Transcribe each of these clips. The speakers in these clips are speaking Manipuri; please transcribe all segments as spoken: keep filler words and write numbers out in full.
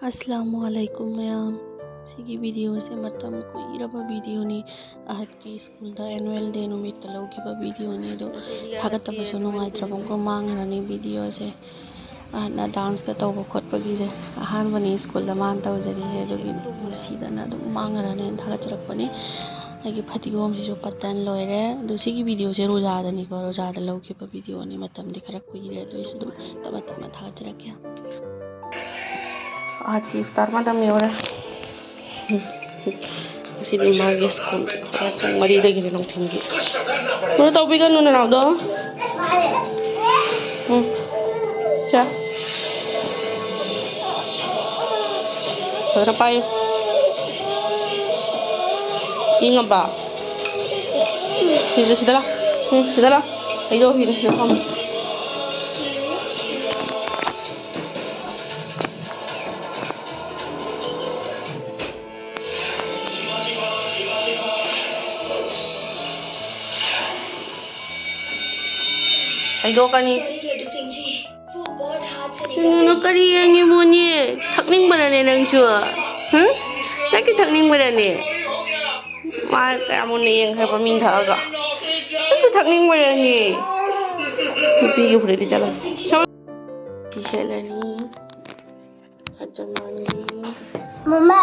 ꯑꯁꯂꯥꯃꯨ ꯑꯂꯥꯏꯀꯨꯝ ꯃꯌꯥꯝ꯫ ꯁꯤꯒꯤ ꯚꯤꯗꯤꯑꯣꯁꯦ ꯃꯇꯝ ꯀꯨꯏꯔꯕ ꯚꯤꯗꯤꯑꯣꯅꯤ꯫ ꯑꯍꯠꯀꯤ ꯁ꯭ꯀꯨꯜꯗ ꯑꯦꯅꯨꯋꯦꯜ ꯗꯦ ꯅꯨꯃꯤꯠꯇ ꯂꯧꯈꯤꯕ ꯚꯤꯗꯤꯑꯣꯅꯤ꯫ ꯑꯗꯣ ꯊꯥꯒꯠꯇꯕꯁꯨ ꯅꯨꯡꯉꯥꯏꯇ꯭ꯔꯕꯀꯣ, ꯃꯥꯡꯉꯔꯅꯤ ꯚꯤꯗꯤꯑꯣꯁꯦ꯫ ꯑꯍꯠꯅ ꯗꯥꯟꯁꯀ ꯇꯧꯕ ꯈꯣꯠꯄꯒꯤꯁꯦ ꯑꯍꯥꯟꯕꯅꯤ ꯁ꯭ꯀꯨꯜꯗ ꯃꯥꯅ ꯇꯧꯖꯔꯤꯁꯦ꯫ ꯑꯗꯨꯒꯤ ꯉꯁꯤꯗꯅ ꯑꯗꯨꯝ ꯃꯥꯡꯉꯔꯅꯦꯅ ꯊꯥꯒꯠꯆꯔꯛꯄꯅꯤ꯫ ꯑꯩꯒꯤ ꯐꯗꯤꯒꯣꯝꯁꯤꯁꯨ ꯄꯠꯇꯅ ꯂꯣꯏꯔꯦ꯫ ꯑꯗꯣ ꯁꯤꯒꯤ ꯚꯤꯗꯤꯑꯣꯁꯦ ꯔꯣꯖꯥꯗꯅꯤꯀꯣ, ꯔꯣꯖꯥꯗ ꯂꯧꯈꯤꯕ ꯚꯤꯗꯤꯑꯣꯅꯤ꯫ ꯃꯇꯝꯗꯤ ꯈꯔ ꯀꯨꯏꯔꯦ, ꯑꯗꯨ ꯑꯣꯏꯁꯨ ꯑꯗꯨꯝ ꯇꯞꯅ ꯇꯞꯅ ꯊꯥꯒꯠꯆꯔꯛꯀꯦ꯫ ꯑꯍꯠꯀꯤ ꯏꯐꯇꯥꯔ ꯃꯇꯝ ꯌꯧꯔꯦ꯫ ꯉꯁꯤꯗꯤ ꯃꯥꯒꯤ ꯁ꯭ꯀꯨꯜ ꯄꯨꯡ ꯃꯔꯤꯗꯒꯤꯅꯦ ꯅꯨꯡꯊꯤꯜꯒꯤ꯫ ꯀꯩꯅꯣ ꯇꯧꯕꯤꯒꯅꯨ ꯅꯅꯥꯎꯗꯣ꯫ ꯎꯝ꯫ ꯁꯦ꯫ ꯐꯖꯅ ꯄꯥꯏꯌꯨ꯫ ꯏꯪꯉꯕ? ꯁꯤꯗ, ꯁꯤꯗ ꯂꯥ꯫ ꯎꯝ, ꯁꯤꯗ ꯂꯥ꯫ ꯑꯩꯗꯣ ꯁꯤꯗ, ꯁꯤꯗ ꯐꯝꯃꯨ꯫ ꯍꯩꯗꯣꯛꯀꯅꯤ꯫ ꯆꯨꯅꯨꯅ ꯀꯔꯤ ꯌꯦꯡꯉꯤꯃꯣꯅꯦ? ꯊꯛꯅꯤꯡꯕꯅꯅꯦ ꯅꯪꯁꯨ꯫ ꯍꯨꯝ? ꯅꯪꯁꯨ ꯊꯛꯅꯤꯡꯕꯅꯅꯦ? ꯃꯥ ꯀꯌꯥꯝ ꯃꯨꯟꯅ ꯌꯦꯡꯈ꯭ꯔꯕ ꯃꯤꯅ ꯊꯛꯑꯒ꯫ ꯅꯪꯁꯨ ꯊꯛꯅꯤꯡꯕꯅꯅꯦ꯫ ꯅꯨꯄꯤꯒꯤ ꯐꯨꯔꯤꯠꯇꯤ ꯆꯠꯂꯣ꯫ ꯁꯣꯝ-, ꯐꯤ ꯁꯦꯠꯂꯅꯤ꯫ ꯃꯃꯥ,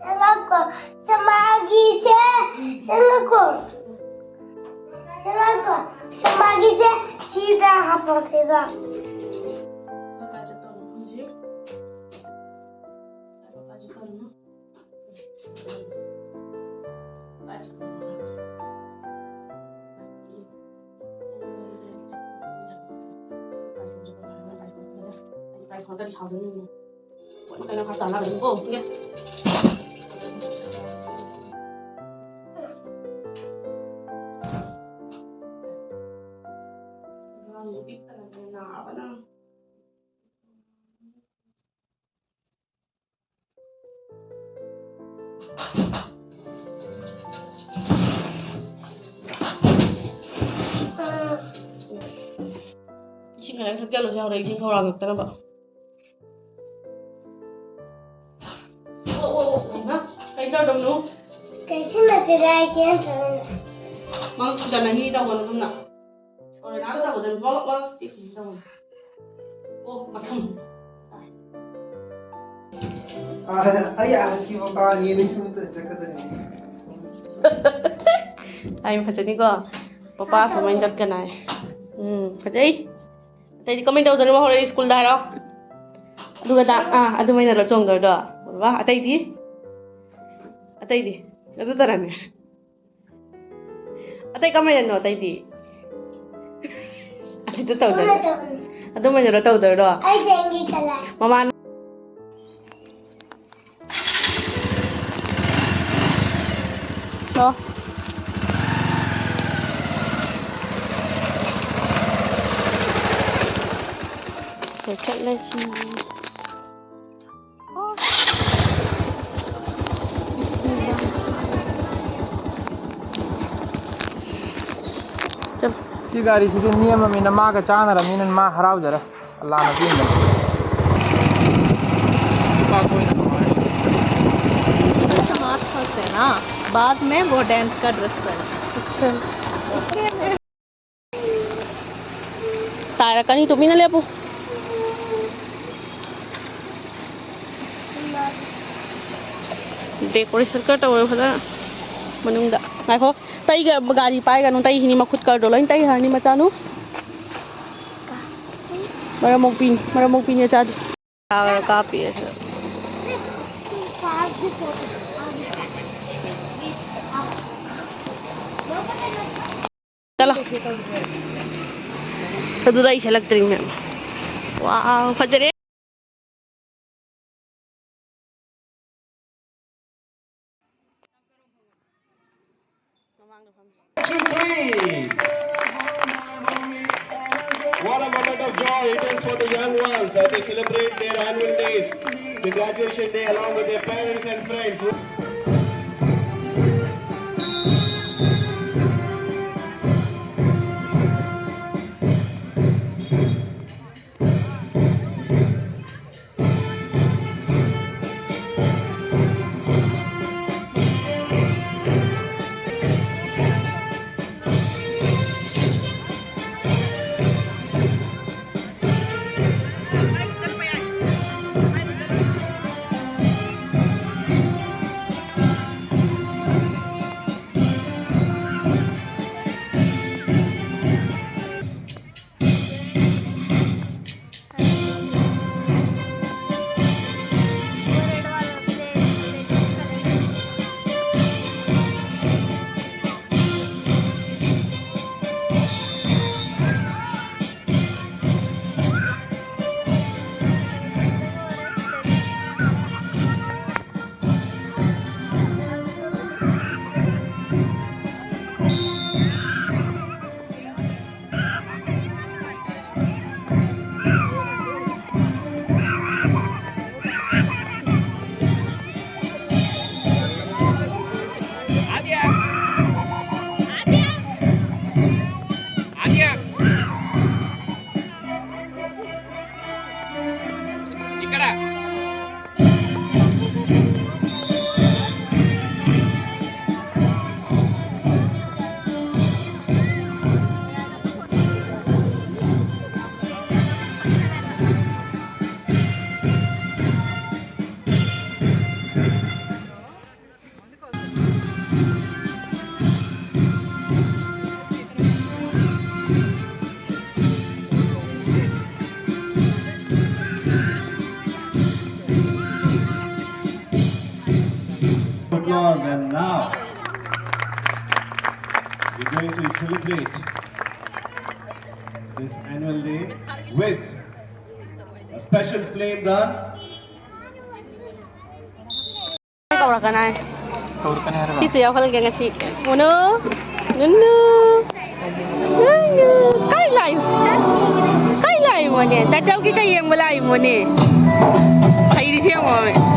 ꯁꯦꯝꯃꯛꯀꯣ, ꯁꯦꯝꯃꯛꯑꯒꯦꯁꯦ, ꯁꯦꯝꯃꯛꯀꯣ, ꯁꯦꯝꯃꯛꯀꯣ, ꯁꯦꯝꯃꯛꯑꯒꯦꯁꯦ, ꯁꯤꯗ ꯍꯥꯞꯄꯛꯁꯦꯕ꯫ ꯏꯁꯤꯡ ꯈꯔ ꯊꯛꯆꯜꯂꯨꯁꯦ, ꯍꯣꯔꯦꯟ ꯏꯁꯤꯡ ꯈꯧꯔꯥꯡꯉꯛꯇꯅꯕ꯫ ꯑꯣ, ꯑꯣ, ꯑꯣ, ꯏꯃꯥ, ꯀꯩ ꯇꯧꯔꯗꯧꯅꯣ? ꯀꯩꯁꯨ ꯅꯠꯇꯦꯗ, ꯑꯩ ꯀꯩꯝ ꯇꯧꯔꯣꯏꯗ꯫ ꯃꯉꯛ ꯁꯨꯗꯅ ꯍꯤ ꯇꯧꯒꯅꯨ ꯑꯗꯨꯝꯅ꯫ ꯁꯣꯔ ꯅꯥꯗ ꯇꯧꯒꯗꯕꯅꯤ, ꯃꯉꯛ, ꯃꯉꯛ ꯇꯦꯛꯈꯤꯅꯤ ꯇꯧꯒꯅꯨ꯫ ꯑꯣ, ꯃꯁꯝ꯫ ꯑꯥ, ꯑꯩ ꯑꯥ, ꯁꯤ ꯃꯄꯥꯟꯒꯤ ꯂꯩꯁꯨꯝꯗ ꯆꯠꯀꯗꯕꯅꯤ꯫ ꯑꯩ ꯐꯖꯅꯤꯀꯣ? ꯄꯄꯥ ꯁꯨꯃꯥꯏꯅ ꯆꯠꯀꯅꯤ꯫ ꯎꯝ, ꯐꯖꯩ꯫ ꯑꯇꯩꯗꯤ ꯀꯃꯥꯏꯅ ꯇꯧꯗꯣꯏꯅꯣ? ꯍꯣꯔꯦꯟ ꯁ꯭ꯀꯨꯜꯗ ꯍꯥꯏꯔꯣ꯫ ꯑꯗꯨꯒ ꯇꯥ-, ꯑꯥ, ꯑꯗꯨꯃꯥꯏꯅ ꯆꯣꯡꯗꯣꯏꯗꯣ꯫ ꯕꯕꯥ, ꯑꯇꯩꯗꯤ? ꯑꯇꯩꯗꯤ? ꯑꯗꯨ ꯇꯔꯅꯦ꯫ ꯑꯇꯩ ꯀꯃꯥꯏꯅꯅꯣ ꯑꯇꯩꯗꯤ? ꯑꯗꯨꯗ ꯇꯧꯗꯣꯏꯔꯣ? ꯑꯗꯨꯃꯥꯏꯅ ꯇꯧꯕꯅꯤ꯫ ꯑꯗꯨꯃꯥꯏꯅꯔꯣ ꯇꯧꯗꯣꯏꯔꯣ? ꯑꯩ ꯌꯦꯡꯒꯦ ꯀꯂꯔ꯫ ꯃꯃꯥꯟ-, ꯂꯣ꯫ ꯆꯠꯂꯁꯤ꯫ ꯆꯠꯂꯣ꯫ ꯁꯤ ꯒꯥꯔꯤꯁꯤꯗꯤ ꯅꯦꯝꯃꯃꯤꯅ ꯃꯥꯒ ꯆꯥꯟꯅꯔꯕꯅꯤꯅ ꯃꯥ ꯍꯔꯥꯎꯖꯔꯦ꯫ ꯑꯜꯂꯥꯅ ꯄꯤꯔꯝꯕꯅꯤ꯫ ꯅꯨꯄꯥ ꯀꯣꯏꯅ ꯅꯨꯡꯉꯥꯏ꯫ स्मार्ट फंसते ना, बाद में वो डांस का ड्रेस पहने। अच्छा। ꯇꯥꯔꯛꯀꯅꯤ, ꯇꯨꯃꯤꯟꯅ ꯂꯦꯞꯄꯨ꯫ ꯗꯦꯀꯣꯔꯦꯁꯟ ꯈꯔ ꯇꯧꯔꯦ ꯐꯖꯅ ꯃꯅꯨꯡꯗ꯫ ꯉꯥꯏꯈꯣ, ꯇꯩꯒ ꯒꯥꯔꯤ ꯄꯥꯏꯒꯅꯨ, ꯇꯩꯈꯤꯅꯤ ꯃꯈꯨꯠ ꯀꯔꯗꯣ ꯂꯣꯏ ꯇꯩꯈ꯭ꯔꯅꯤ ꯃꯆꯥꯅꯨ꯫ ꯃꯔꯝ ꯃꯣꯛꯄꯤꯅꯤ, ꯃꯔꯝ ꯃꯣꯛꯄꯤꯅꯤ ꯃꯆꯥꯗꯤ꯫ ꯀꯥꯞꯄꯤ ꯑꯁꯤꯗ꯫ ꯆꯠꯂꯣ꯫ ꯑꯗꯨꯗ ꯑꯩ ꯁꯦꯠꯂꯛꯇ꯭ꯔꯤ ꯃꯦꯝ꯫ ꯋꯥꯎ, ꯐꯖꯔꯦ꯫ Two, three. What a moment of joy it is for the young ones as they celebrate their annual days, the graduation day, along with their parents and friends. Applause, and now we're going to celebrate this annual day with a special flame run. ꯀꯧꯔꯛꯀꯅꯥꯏ꯫ ꯀꯧꯔꯛꯀꯅꯤ ꯍꯥꯏꯔꯕ? ꯁꯤꯁꯨ ꯌꯥꯎꯍꯜꯒꯦ ꯉꯁꯤ꯫ ꯃꯣꯅꯣ, ꯅꯨꯟꯅꯨ, ꯅꯨꯟꯅꯨ꯫ ꯀꯥꯏ ꯂꯥꯛꯏ? ꯀꯥꯏ ꯂꯥꯛꯏ ꯃꯣꯅꯦ? ꯇꯥꯆꯧꯒꯤ ꯀꯩ ꯌꯦꯡꯕ ꯂꯥꯛꯏ ꯃꯣꯅꯦ? ꯍꯩꯔꯤꯁꯦ ꯌꯦꯡꯉꯣ꯫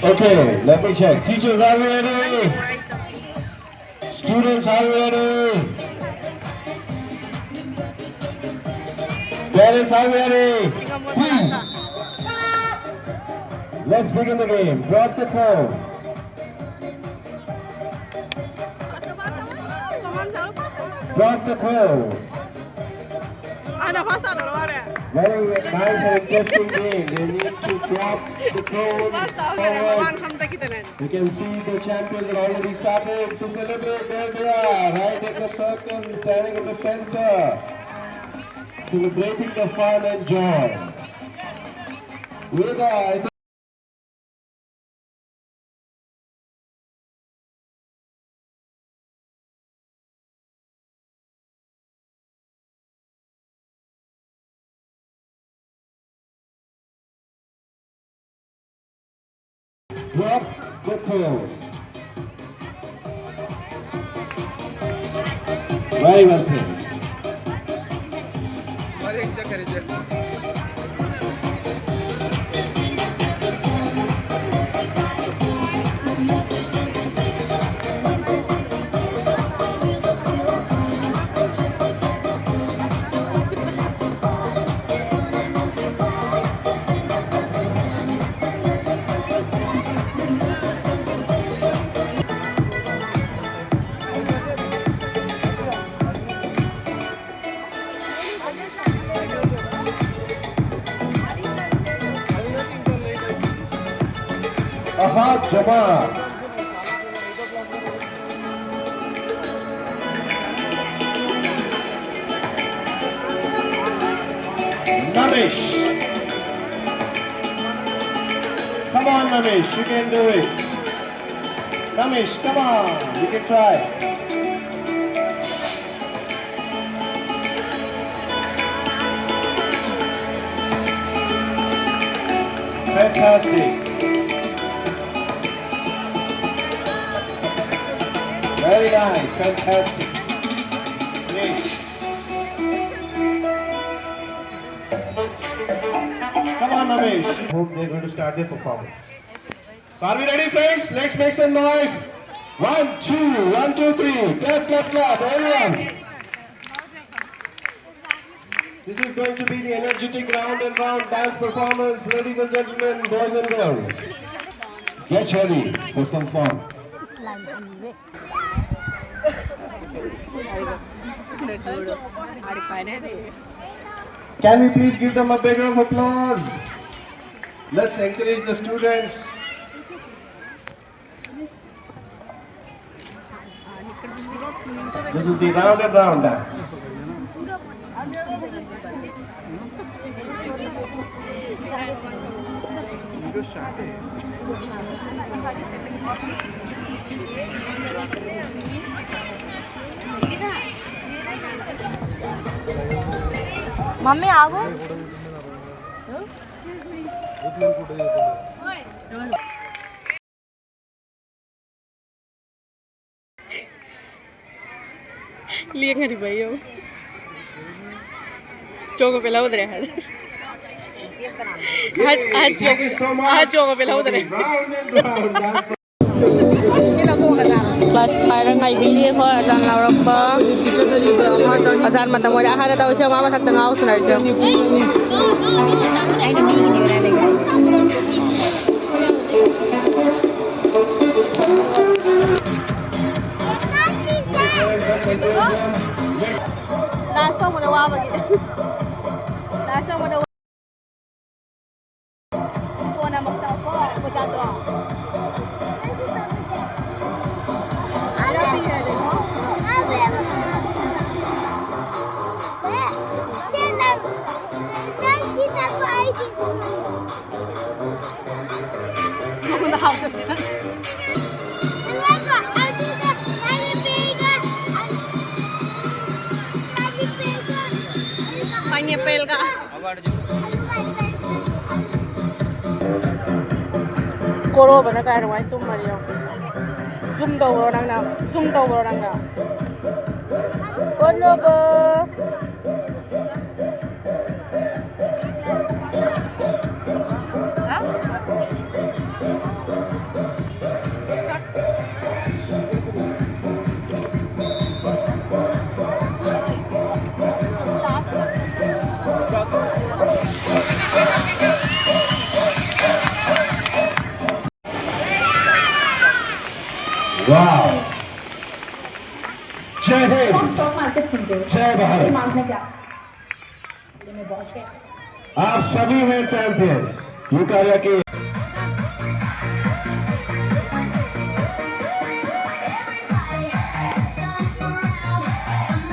Okay, let me check. Teachers, are you ready? Students, are you ready? Parents, are you ready? Please. Let's begin the game. Drop the call. Drop the call. Ana, basta, no lo haré. Very nice and interesting game. They need to drop the call. Basta, hombre, no van a cantar aquí tener. You can see the champions have already started to celebrate. There they are, right at the circle, standing in the center, celebrating the fun and joy. With, uh, I think Drop the call. Very well played. Aha, Jama. Namish. Come on, Namish, you can do it. Namish, come on, you can try. Fantastic. Very nice, fantastic. Yes. Come on, Namish. Hope they're going to start their performance. Are we ready, friends? Let's make some noise. One, two, one, two, three. Clap, clap, clap, everyone. This is going to be the energetic round and round dance performance, ladies and gentlemen, boys and girls. Get ready for some fun. Can we please give them a big round of applause? Let's encourage the students. This is the round and round dance. Mummy, ఆగు. ꯂꯦꯡꯉꯗꯤ ꯐꯩꯌꯣ꯫ ꯆꯣꯡꯉꯣ ꯄꯦꯜꯍꯧꯗ꯭ꯔꯦ꯫ ꯑꯍꯟ, ꯑꯍꯟ ꯆꯣꯡꯉꯣ, ꯑꯍꯟ ꯆꯣꯡꯉꯣ ꯄꯦꯜꯍꯧꯗ꯭ꯔꯦ꯫ ꯁꯤ ꯂꯧꯊꯣꯛꯑꯒ ꯆꯥꯔꯣ꯫ ꯀ꯭ꯂꯥꯁ ꯐꯥꯏꯚ ꯉꯥꯏꯕꯤꯔꯤ ꯑꯩꯈꯣꯏ ꯑꯆꯥꯟ ꯂꯧꯔꯛꯄ꯫ ꯑꯆꯥꯟ ꯃꯇꯝ ꯑꯣꯏꯔꯦ꯫ ꯑꯍꯥꯟꯅ ꯇꯧꯔꯤꯁꯦ ꯌꯦꯡꯉꯣ, ꯃꯊꯛꯇ ꯉꯥꯎ ꯁꯥꯟꯅꯔꯤꯁꯦ ꯌꯦꯡꯉꯣ꯫ ꯑꯩꯅ ꯃꯤꯒꯤꯅꯦ ꯍꯥꯏꯔꯒ꯫ ꯗꯥꯟꯁ ꯇꯧꯕꯗ ꯋꯥꯕꯒꯤ꯫ ꯗꯥꯟꯁ ꯇꯧꯕꯗ ꯀꯣꯟꯅ ꯑꯃꯨꯛ ꯆꯠꯂꯣꯀꯣ, ꯄꯨꯖꯥꯗꯣ꯫ I love you ꯍꯥꯏꯗꯣꯏꯅꯣ? ꯁꯤ ꯅꯪ, ꯅꯪ ꯁꯤ ꯇꯥꯛꯄ, ꯑꯩ ꯁꯤ ꯇꯥꯛꯄ꯫ ꯁꯤ ꯃꯉꯣꯟꯗ ꯍꯥꯎꯇꯕ ꯆꯪꯉꯦ꯫ ꯄꯥꯏꯅꯦꯄꯜꯒ꯫ ꯀꯣꯔꯣꯕꯅ ꯀꯥꯏ ꯅꯨꯡꯉꯥꯏ ꯇꯨꯝꯃꯔꯤ ꯌꯦꯡꯉꯣ꯫ ꯖꯨꯝ ꯇꯧꯕ꯭ꯔꯣ ꯅꯪꯅ? ꯖꯨꯝ ꯇꯧꯕ꯭ꯔꯣ ꯅꯪꯅ? ꯀꯣꯔꯣꯕ꯫ Wow! जय हिंद, जय भारत। आप सभी हैं चैंपियंस। यूकार्या के।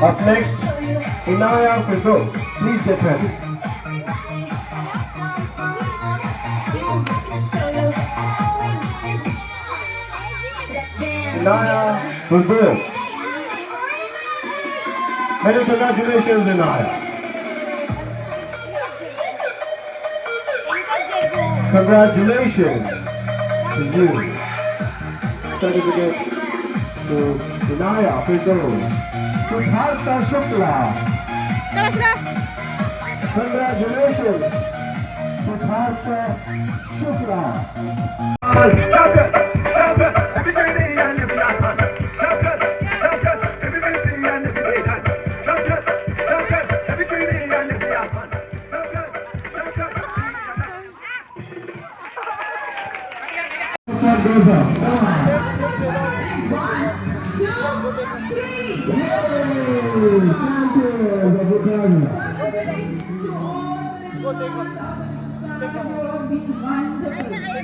Up next, Inaya Fizul. Please get ready. Inaya Fizul. Many congratulations, Inaya. Congratulations to you. Certificate to Inaya Fizul. Siddhartha Shukla. Congratulations, Siddhartha Shukla.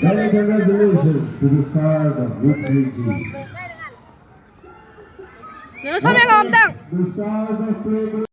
Many congratulations to the stars of Route three G. Nanu samya ka amtang. The stars of